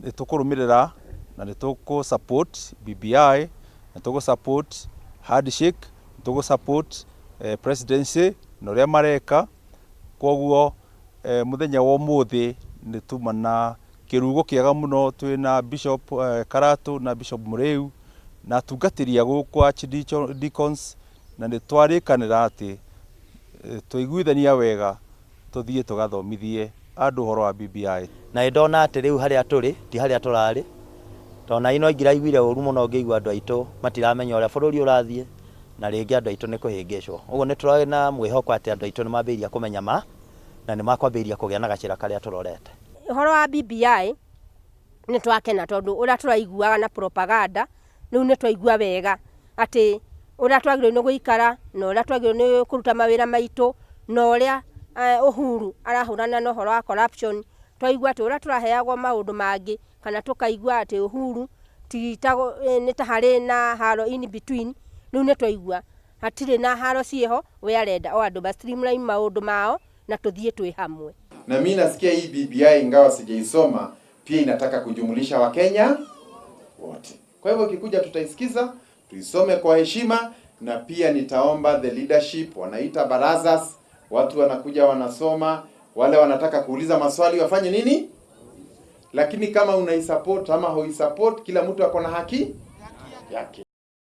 Nĩ tũkũrũmĩrĩra na nĩ tũkũ support BBI, nĩ tũgũ support handshake, nĩ tũgũ support presidency na ũrĩa mareka. Koguo mũthenya wa ũmũthĩ nĩ tuma na kĩrugo kĩega mũno twĩna Bishop Karatu na Bishop Mũrĩu na atungatĩri a gũkũ archdeacons, na nĩ twarĩkanĩra atĩ twaiguithania wega tũthiĩ tũgathomithie andũ ũhoro wa BBI. Na nĩ ndona atĩ rĩu harĩa tũrĩ ti harĩa tũrarĩ, tondũ na no ingĩraiguire ũru mũno ngĩigua andũ aitũ matiramenya ũrĩa bũrũri ũrathiĩ, na rĩngĩ andũ aitũ nĩ kũhĩngĩcwo. Ũguo nĩ tũrarĩ na mwĩhoko atĩ andũ aitũ nĩ mambĩrĩria kũmenya ma na nĩ makwambĩrĩria kũgĩa na gacĩra karĩa tũrorete. Ũhoro wa BBI nĩ twakena tondũ ũrĩa tũraiguaga na propaganda rĩu nĩ twaigua wega atĩ ũrĩa twagĩrĩirwo nĩ gũikara na ũrĩa twagĩrĩirwo nĩ kũruta mawĩra maitũ na ũrĩa Uhuru arahũrana na ũhoro wa corruption. Twaigua atĩ ũrĩa tũraheagwo maũndũ mangĩ kana tũkaigua atĩ Uhuru ti ta nĩ ta harĩ na haro in between, rĩu nĩ twaigua hatirĩ na haro ciĩho, we arenda o andũ ma streamline maũndũ mao na tũthiĩ twĩ hamwe. Na mi nasikia hii BBI, ingawa sijaisoma, pia inataka kujumulisha Wakenya wote. Kwa hivyo ikikuja tutaisikiza, tuisome kwa heshima, na pia nitaomba the leadership, wanaita barazas, watu wanakuja wanasoma, wale wanataka kuuliza maswali wafanye nini? Lakini kama unaisupport ama huisupport, kila mtu ako na haki yake.